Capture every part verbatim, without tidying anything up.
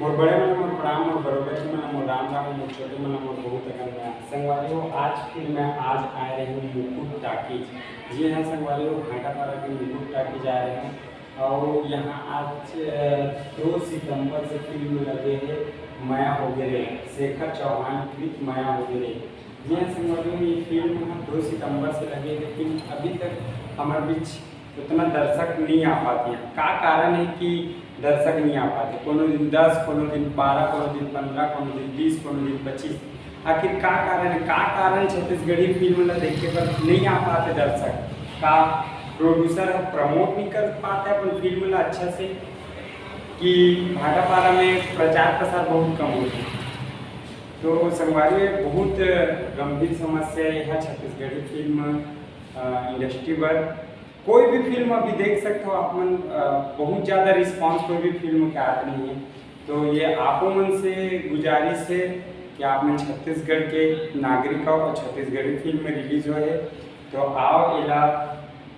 मोर बड़े मन ला मोर प्रणाम, मोर बड़े मन ला मोर राम राम, मोर छोटे मन ला मोर बहुत अकन मया। संगवारी हो, आज फिर मैं आज आए रहे हूँ मुकुट टाकीज। जी हाँ संगवारी हो, भाटापारा के मुकुट टाकीज आए रहे हूँ। और यहाँ आज, अ, दो सितंबर से फिल्म लगे है मया होगे रे, शेखर चौहान कृत मया होगे रे। जी हाँ संगवारी हो, ये फिल्म ह दो सितंबर से लगे, लेकिन अभी तक हमारे बीच उतना दर्शक नहीं आ पाते हैं। का कारण है कि दर्शक नहीं आ पाते? कोनो दिन दस, कोनो दिन बारह, कोनो दिन पन्द्रह, कोनो दिन बीस, कोनो दिन पच्चीस। आखिर का कारण है? का कारण छत्तीसगढ़ी फिल्म ला देखे बर नहीं आ पाते दर्शक? का प्रोड्यूसर ह प्रमोट नहीं कर पाते अपन फिल्म ला अच्छा से, कि भाटापारा में प्रचार प्रसार बहुत कम होता है? तो संगवारी, ये बहुत गंभीर समस्या है यह छत्तीसगढ़ी फिल्म, अ, इंडस्ट्री बर। कोई भी फिल्म अभी देख सकते हो आप मन, अ, बहुत ज़्यादा रिस्पॉन्स कोई भी फिल्म के आत नहीं है। तो ये आपो मन से गुजारिश है कि आप मन छत्तीसगढ़ के नागरिक हो और छत्तीसगढ़ी फिल्म रिलीज हो है, तो आओ एला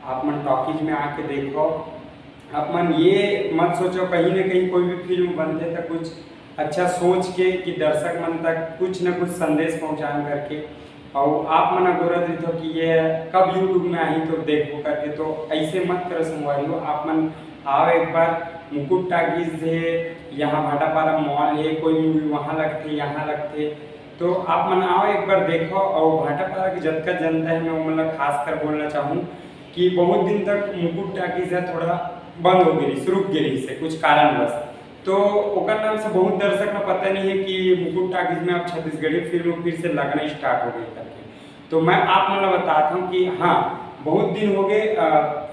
आप मन टॉकीज में आके देखो। आप मन ये मत सोचो कहीं ना कहीं कोई भी फिल्म बनते तो कुछ अच्छा सोच के कि दर्शक मन तक कुछ न कुछ संदेश पहुंचान करके। और आप मन अगोरत रहिथो कि ये कब YouTube में आही तो देखो करके, तो ऐसे मत करो संगवारी हो। आप मन आओ एक बार, मुकुट टाकीज है यहाँ भाटापारा मॉल है, कोई मूवी वहाँ लगते यहाँ लगते, तो आप मन आओ एक बार देखो। और भाटापारा के जतका जनता है मैं ओमन ला खास कर बोलना चाहूँ कि बहुत दिन तक मुकुट टाकीज है थोड़ा बंद हो गई, रुक गई से कुछ कारणवश। तो ओकर नाम से बहुत दर्शक ला पता नहीं है कि मुकुट टाकीज में अब छत्तीसगढ़ी फिल्म फिर से लगना स्टार्ट हो गई करके। तो मैं आप मन ला बतात हूँ कि हाँ, बहुत दिन हो गए, अ,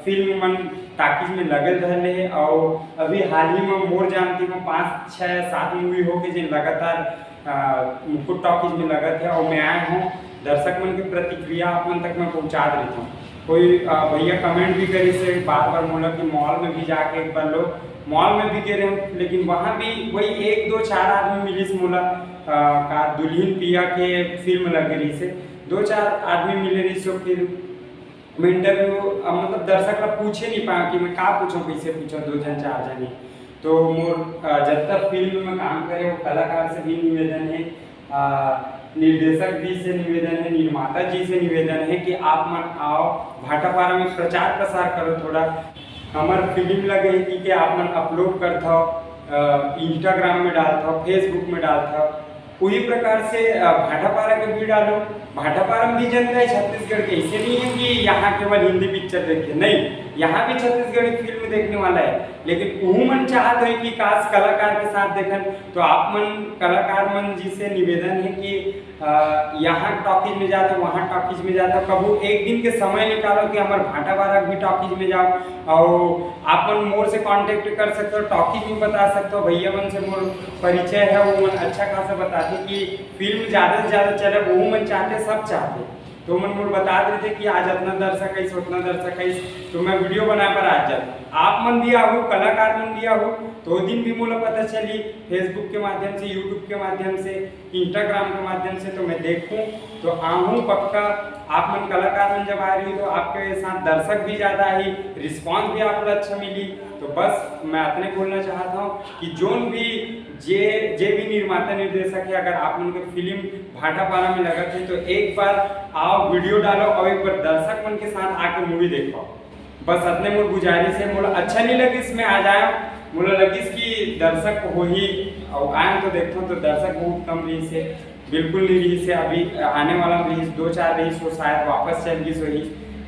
फिल्म मन टाकीज में लगल रहले है। और अभी हाल ही में मोर जानती में पाँच छः सात मूवी हो गए जिन लगातार, अ, मुकुट टॉकीज में लगत है और मैं आए हूँ, दर्शक मन की प्रतिक्रिया आप मन तक मैं पहुँचा देता हूँ। कोई, अ, भैया कमेंट भी करी से बार बार मोला कि मॉल में भी जाके एक बार लो, मॉल में भी गे रहे हूँ, लेकिन वहाँ भी वही एक दो चार आदमी मिलिस मोला, अ, का दुल्हन पिया के फिल्म लग रही से, दो चार आदमी मिले रही सो फिर मैं इंटरव्यू, अ, मतलब दर्शक ला पूछे नहीं पाया कि मैं का पूछूं, कैसे पूछूं, दो जन चार जन ही। तो मोर, अ, जब तक फिल्म में काम करे वो कलाकार से भी निवेदन है, अ, निर्देशक जी से निवेदन है, निर्माता जी से निवेदन है कि आप मन आओ भाटापारा में प्रचार प्रसार करो थोड़ा। हमर फिल्म लगे है कि, कि आप मन अपलोड करथव, अ, Instagram में डालथव, Facebook में डालथव, उही प्रकार से, अ, भाटापारा के भी डालो। भाटापारा में भी जनता है छत्तीसगढ़ के, ऐसे नहीं है कि यहाँ केवल हिंदी पिक्चर देखे, नहीं, यहाँ भी छत्तीसगढ़ी फिल्म देखने वाला है। लेकिन उहू मन चाहत होही कि काश कलाकार के साथ देखन, तो आप मन कलाकार मन जी से निवेदन है कि, अ, यहाँ टॉकीज में जाते, वहाँ टॉकीज में जाते, कबू एक दिन के समय निकालो कि हमारे भाटापारा भी टॉकीज में जाओ। और आप मन मोर से कॉन्टेक्ट कर सकते हो, टॉकीज में बता सकते हो, भैया मन से मोर परिचय है, वो मन अच्छा खासा बताते कि फिल्म ज़्यादा से ज़्यादा चले, वो मन चाहते, सब चाहते। तो मन मोर बता देते कि आज इतना दर्शक है, उतना दर्शक है, तो मैं वीडियो बना पर आ जाता। आप मन भी आहू, कलाकार मन भी आहू, तो दिन भी मोला पता चली, Facebook के माध्यम से, YouTube के माध्यम से, Instagram के माध्यम से, तो मैं देखूं तो आहू पक्का। आप मन कलाकार मन जब आ रही हो तो आपके साथ दर्शक भी ज़्यादा ही, रिस्पॉन्स भी आपको अच्छा मिली। तो बस मैं इतने बोलना चाहता हूँ कि जोन भी जे जे भी निर्माता निर्देशक है, अगर आप मन के फिल्म भाटापारा में लगत है तो एक बार आओ, वीडियो डालो और एक बार दर्शक मन के साथ आके मूवी देखो। बस इतने मोर गुजारिश है। मोला अच्छा नहीं लगिस, मैं आ जाया, मोला लगिस कि दर्शक होही और आए तो देखो तो दर्शक बहुत कम रही से, बिल्कुल नहीं रही से। अभी आने वाला रही दो चार रही सो शायद वापस चल गई सोही।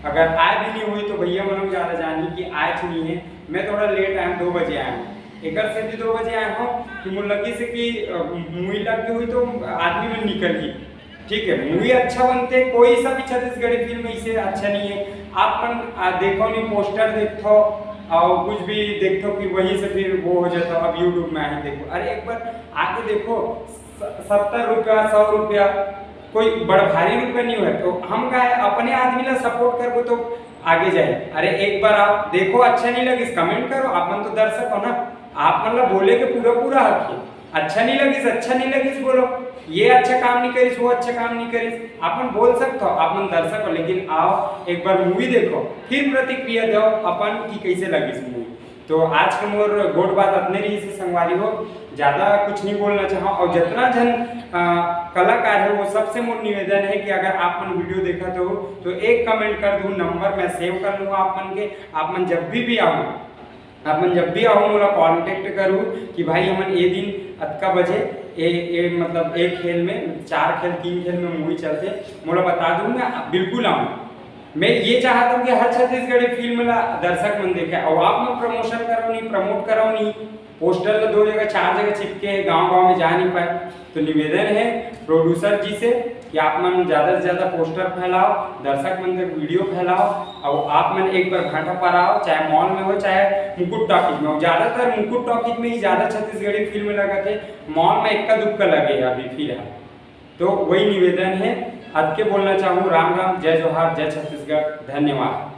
अगर आए भी नहीं हुई तो भैया मनो ज़्यादा जानी कि आए नहीं है, मैं थोड़ा लेट आया, दो बजे आया हूँ। एकर से भी दो बजे आया हूँ कि मोला लगिस कि, अ, मूवी लग गई हुई तो आदमी मन निकल ही। ठीक है, मूवी अच्छा बनते, कोई सा भी छत्तीसगढ़ी फिल्म इसे अच्छा नहीं है। आप मन, आ, देखो नहीं, पोस्टर देखो और कुछ भी देखो, फिर वहीं से फिर वो हो जाता, अब YouTube में आए देखो। अरे एक बार आके देखो, स-, सत्तर रुपया, सौ रुपया, कोई बड़ भारी रुपया नहीं हुआ। तो हम का है, अपने आदमी ला सपोर्ट करबो तो आगे जाए। अरे एक बार आप देखो, अच्छा नहीं लगिस, कमेंट करो, आप मन तो दर्शक हो ना, आप मन ला बोले के पूरा पूरा हक है। अच्छा नहीं लगिस, अच्छा नहीं लगिस बोलो, ये अच्छा काम नहीं करिस, वो अच्छा काम नहीं करिस, आप मन बोल सकते हो, आप मन दर्शक हो, लेकिन आओ एक बार मूवी देखो, फिर प्रतिक्रिया दो अपन कि कैसे लगिस मूवी। तो आज के मोर गोठ बात अतने रहिस हे संगवारी हो, ज्यादा कुछ नहीं बोलना चाहूँ। और जितना झन अ, कलाकार है, वो सबसे मोर निवेदन है कि अगर आप मन वीडियो देखत हो तो एक कमेंट कर दू, नंबर मैं सेव कर लूँ आप मन के। आप मन जब भी भी आओ, आप मन जब भी आओ, मोला कॉन्टेक्ट करू कि भाई हमन ए दिन अतका बजे ए, ए मतलब एक खेल में चार खेल तीन खेल में मूवी चलथे, मोला बता दू, मैं बिल्कुल आऊँ। मैं ये चाहता हूँ कि हर छत्तीसगढ़ी फिल्म ला दर्शक मन देखे, और आप मन प्रमोशन करो नहीं, प्रमोट करो नहीं, पोस्टर ला दो जगह चार जगह चिपके हे, गांव गांव में जा नहीं पाए। तो निवेदन है प्रोड्यूसर जी से कि आप मन ज्यादा से ज्यादा पोस्टर फैलाओ, दर्शक मन तक वीडियो फैलाओ, और आप मन एक बार भाटापारा आओ, चाहे मॉल में हो चाहे मुकुट टॉकीज में हो। ज्यादातर मुकुट टॉकीज में ही ज्यादा छत्तीसगढ़ी फिल्म लगत है, मॉल में इक्का दुक्का लगे हे अभी फिलहाल। तो वही निवेदन है, अतके बोलना चाहूँ। राम राम, जय जोहार, जय छत्तीसगढ़, धन्यवाद।